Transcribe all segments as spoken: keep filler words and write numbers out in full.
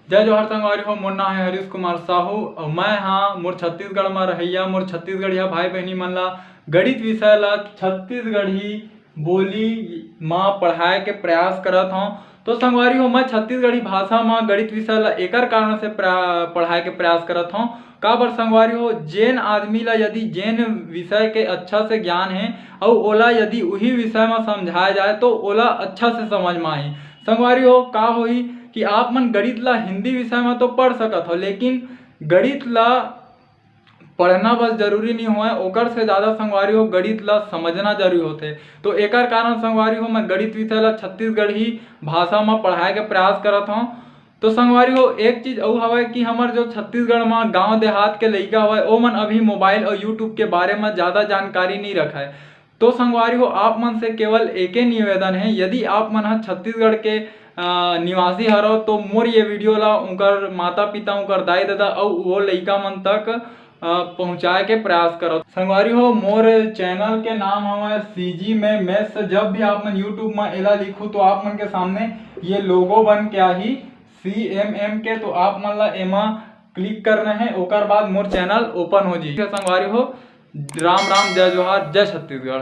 जय जोहार संगवारी हो, मोर नाम है हरीश कुमार साहू और मैं हाँ मोर छत्तीसगढ़ में रहैया, मोर छत्तीसगढ़िया भाई बहनी मन ला गणित विषय ला छत्तीसगढ़ी बोली मा पढ़ाए के प्रयास करत हौं। तो संगवारी हो, मैं छत्तीसगढ़ी भाषा मा गणित विषय ला एकर कारण से प्रा-, पढ़ाए के प्रयास करत हौं। काबर संगवारी हो, जेन आदमी ला यदि जेन विषय के अच्छा से ज्ञान है और ओला यदि उही विषय मा समझाया जाए तो ओला अच्छा से समझ मा आही। संगवारी हो, का होही कि आप मन गणित ला हिंदी विषय मा तो पढ़ सकत हो, लेकिन गणित ला पढ़ना बस जरूरी नहीं होय, ओकर से ज़्यादा संगवारी हो गणित ला समझना जरूरी होथे। तो एकर कारण संगवारी हो मैं गणित विषय ला छत्तीसगढ़ी भाषा मा पढ़ाए के प्रयास करत हौं। तो संगवारी हो, एक चीज अउ हवय कि हमर जो छत्तीसगढ़ मा गांव देहात के लइका हवय, ओमन अभी मोबाइल और YouTube के बारे मा ज़्यादा जानकारी नहीं रखय। तो संगवारी हो, आप मन से केवल एके निवेदन है, यदि आप मन ह छत्तीसगढ़ के, अ, निवासी हरव तो मोर ये वीडियो ला उनकर माता पिता, उनकर दाई ददा अउ वो लइका मन तक, अ, पहुँचाए के प्रयास करव। संगवारी हो, मोर चैनल के नाम हवय CG में Maths। जब भी आप मन YouTube में एला लिखू तो आप मन के सामने ये लोगो बन के आही CMM के, तो आप मन ला एमा क्लिक करना है, ओकर बाद मोर चैनल ओपन हो जाही। संगवारी हो, राम राम, जय जोहार, जय छत्तीसगढ़।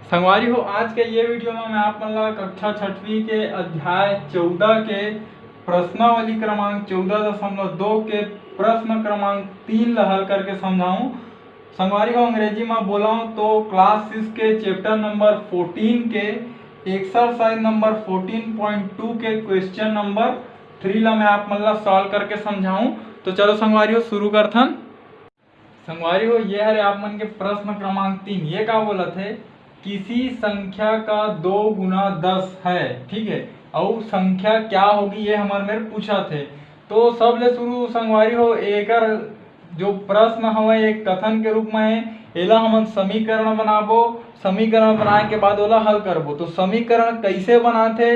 संगवारी हो, आज के ये वीडियो में मैं आप मन ला कक्षा छठवीं के अध्याय चौदह के प्रश्नावली क्रमांक चौदह दशमलव दो के प्रश्न क्रमांक तीन ला हल करके समझाऊं। संगवारी हो, अंग्रेजी में बोलाऊं तो क्लास सिक्स के चैप्टर नंबर फोर्टीन के exercise number fourteen point two के क्वेश्चन नंबर थ्री ला मैं आप मन ला सॉल्व करके समझाऊं। तो चलो संगवारी हो, शुरू करथन। संगवारी हो, ये हरे आप मन के प्रश्न क्रमांक तीन। ये का बोलत हे? किसी संख्या का दो गुना दस है, ठीक है, और संख्या क्या होगी, ये हमर मेर पूछत हे। तो सबले शुरू संगवारी हो, एकर जो प्रश्न हवय, एक कथन के रूप में है, एला हमन समीकरण बनाबो, समीकरण बनाए के बाद ओला हल करबो। तो समीकरण कैसे बनाथे,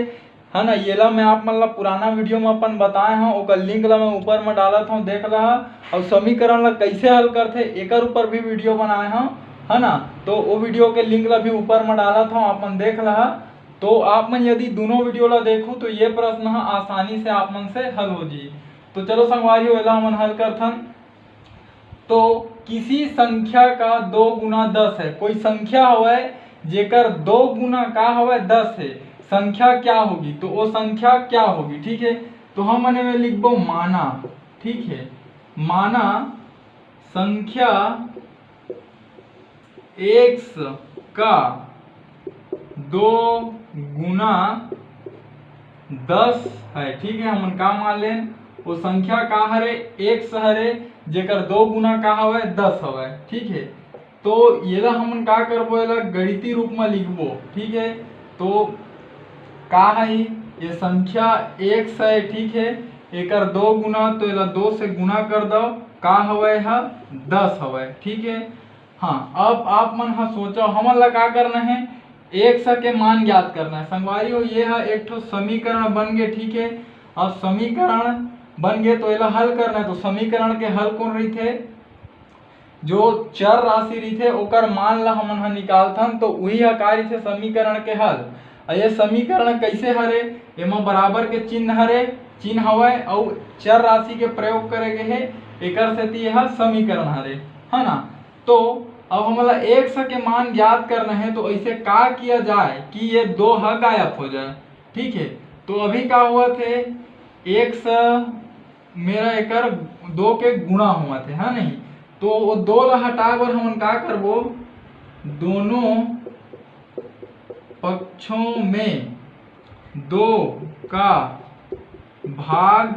है ना, येला मैं आप मन ला पुराना वीडियो में अपन बताए हूँ, ओकर लिंक ला मैं ऊपर में डालत हूँ, देख लहा। और समीकरण ला कैसे हल करथे, एकर ऊपर भी वीडियो बनाए हूँ, है ना। तो वो वीडियो के लिंक ला भी ऊपर में डालत हूँ, आप मन देख लहा। तो आप मन यदि दोनों वीडियो ला देखू तो ये प्रश्न ह आसानी से आप मन से हल हो जी। तो चलो संगवारी हो, एला हमन हल करथन। तो किसी संख्या का दो गुना दस है, कोई संख्या हवय जेकर दो गुना का हवय, दस है, संख्या क्या होगी? तो वो संख्या क्या होगी? ठीक है, तो हम मन में लिखबो माना, ठीक है, माना संख्या एक्स का दो गुना दस है, ठीक है, हमन का मान लेन, वो संख्या का हरे? एक्स हरे, जेकर दो गुना का हवय? दस हवय, ठीक है। तो येला हमन का करबो, एला गणितीय रूप में लिखबो, ठीक है। तो का है, ये संख्या एक्स है, ठीक है, एकर दो गुना, तो एला दो से गुना कर दो, का हवय ह? दस हवय, ठीक है। हाँ, अब आप मन ह सोचो, हमन ला का करना है? एक्स के मान ज्ञात करना है। संगवारी हो, ये ह एक ठो समीकरण बन गे, ठीक है। अब समीकरण बन गे तो एला हल करना है। तो समीकरण के हल कौन रहिथे? जो चर राशि रहिथे ओकर मान ला हमन ह निकालथन, तो उही ह का रहिथे? समीकरण के हल। अउ ये समीकरण कैसे हरे? एमा बराबर के चिन्ह हरे, चिन्ह हवय, अउ चर राशि के प्रयोग करे गे हे, एकर सेती यह समीकरण हरे, है ना। तो अब हमला एक्स के मान ज्ञात करना है, तो ऐसे का किया जाए कि ये दो ह गायब हो जाए, ठीक है। तो अभी का हुआ थे, एक्स मेरा एकर दो के गुणा हुआ थे, है नहीं? तो वो दो ला हटाए बर हमन का करबो, दोनों पक्षों में दो का भाग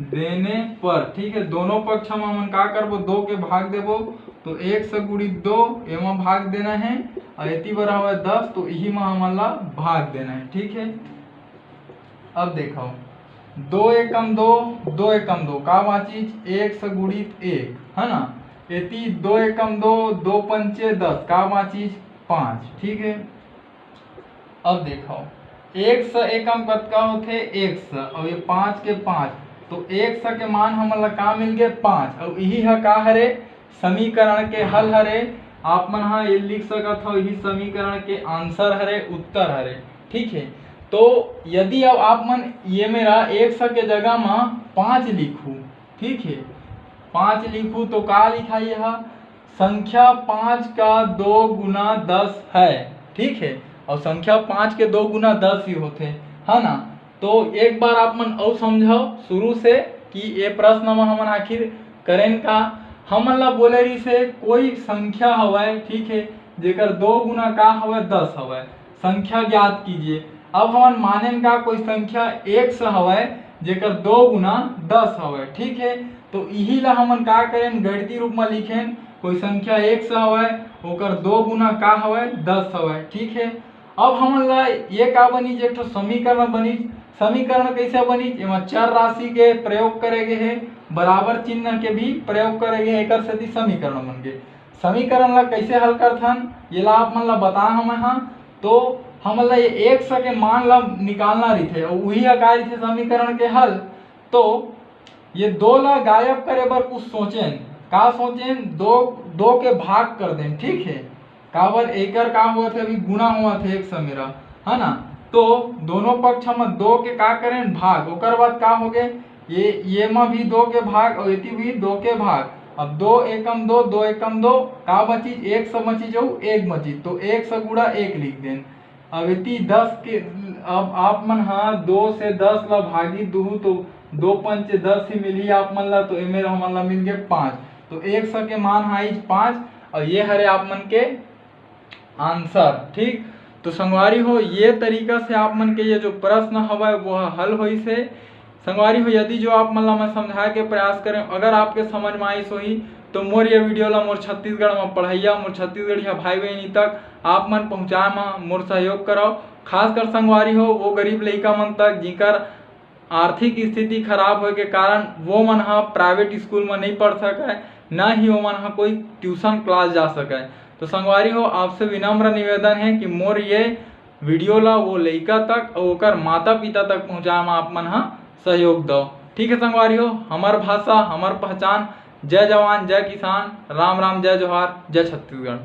देने पर, ठीक है, दोनों पक्ष में हमन का करबो, दो के भाग देबो, तो एक्स गुणित दो एमा भाग देना है, और एती बर हवय दस, तो इही में हमन ला भाग देना है, ठीक है। अब देखो, दो एकम दो, दो एकम दो, का बाँचिस? एक्स गुणित एक, है ना। एती दो एकम दो, दो पंचे दस, का बाँचिस? पाँच, ठीक है। अब देखो, एक्स एकम कतका होथे? एक्स, और ये पाँच के पाँच, तो एक्स के मान हमन ला का मिल गए? पाँच। और यही ह का हरे? समीकरण के हल हरे। आप मन ह ये लिख सकत हो, यही समीकरण के आंसर हरे, उत्तर हरे, ठीक है। तो यदि अब आप मन ये मेरा एक सौ के जगह में पाँच लिखू, ठीक है, पाँच लिखू तो का लिखाई है? संख्या पाँच का दो गुना दस है, ठीक है, और संख्या पाँच के दो गुना दस ही होते, है ना? तो एक बार आप मन अउ समझाओ शुरू से कि ये प्रश्न में हमन आखिर करेन का। हमन ला बोले रही से कोई संख्या हवय, ठीक है, जेकर दो गुना का हवय, दस हवय। संख्या ज्ञात कीजिए। अब हमन मानेन का कोई संख्या एक सौ हवय, जेकर दो गुना दस हवय, ठीक है। तो इही ला हमन का करेन, गणितीय रूप में लिखेन, कोई संख्या एक सौ हवय, ओकर दो गुना का हवय, दस हवय, ठीक है। अब हमन ला ये का बनी, एक ठो समीकरण बनी। समीकरण कैसे बनी? एमा चर राशि के प्रयोग करे गए है, बराबर चिन्ह के भी प्रयोग करे गए है, एकर सेती समीकरण बन गए। समीकरण ला कैसे हल करथन, ये ला आप मन ला बता हमें। हाँ, तो हमन ला ये एक सौ के मान ला निकालना रहिथे, और वही का रहिथे समीकरण के हल। तो ये दो ला गायब करे बर कुछ सोचेन। का सोचेन? दो, दो के भाग कर देन, ठीक है। काबर एकर का हुआ थे, अभी गुणा हुआ थे एक सौ मेरा, है ना? तो दोनों पक्ष हम दो के का करें, भाग। ओकर बाद का हो गए, ये ये मा भी दो के भाग और एती भी दो के भाग। अब दो एकम दो, दो एकम दो, का बची? एक सौ बची, जो एक बची, तो एक सौ गुणा एक लिख देन। अब एती दस के, अब आप मन हा दो से दस ला भागी दूहू तो दो पंच दस ही मिली आप मन ला, तो एमेर हमन ला मिल गए पाँच। तो एक सौ के मान हा आइज पाँच और ये हरे आप मन के आंसर। ठीक, तो संगवारी हो, ये तरीका से आप मन के ये जो प्रश्न हवय वो ह हल होइस हे। संगवारी हो, यदि जो आप मन ला मैं समझाए के प्रयास करें, अगर आपके समझ में आइस होही तो मोर ये वीडियो ला मोर छत्तीसगढ़ में पढ़ैया, मोर छत्तीसगढ़िया भाई बहनी तक आप मन पहुँचाए में मोर सहयोग करव। खासकर संगवारी हो, वो गरीब लइका मन तक जिकर आर्थिक स्थिति खराब होए के कारण वो मन ह प्राइवेट स्कूल में नहीं पढ़ सकय, न ही वो मन ह कोई ट्यूशन क्लास जा सकय। तो संगवारी हो, आपसे विनम्र निवेदन है कि मोर ये वीडियो ला वो लइका तक और ओकर माता पिता तक पहुँचाए में आप मन ह सहयोग दो। ठीक है संगवारी हो, हमर भाषा, हमर पहचान। जय जवान, जय किसान, राम राम, जय जोहार, जय छत्तीसगढ़।